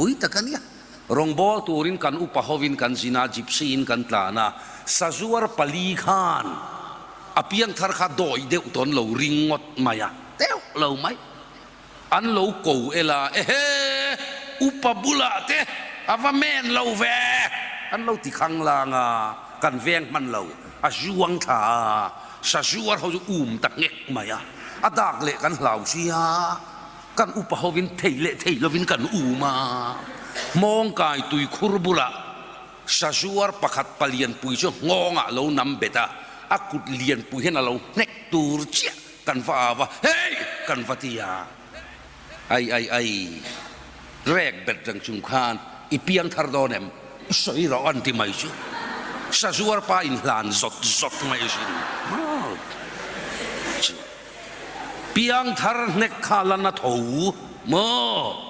Pui tak a nia. Rawngbâwl turin kan upa hovin kan zin a, gypsy in kan tlan a, sazuar pali khan a piangthar kha dawi deuh tawn lo ring ngawt mai a, deuh lo mai. An lo ko el a, Ehe! Upa bulah te a va men lo ve! An lo ti khang lang a, kan veng hman lo, a zuang thla a, sazuar ho chu um ta nghek mai a, a dak leh kan hlau sia. Kan upa hovin thei leh thei lovin kan um a, hmawngkai tuikhur bulah sazuar pakhat palianpui chu nghawngah lo nam bet a, a kut lianpui hian a lo hnek tur chiah kan va au a, Hey! kan va ti a, Ai ai ai, rek bet reng chung khan i piang thar dawn em? Sawi rawh an ti mai chu, sazuar pa inhlan zawt zawt mai asin. Piangthar hnek kha la na tho maw?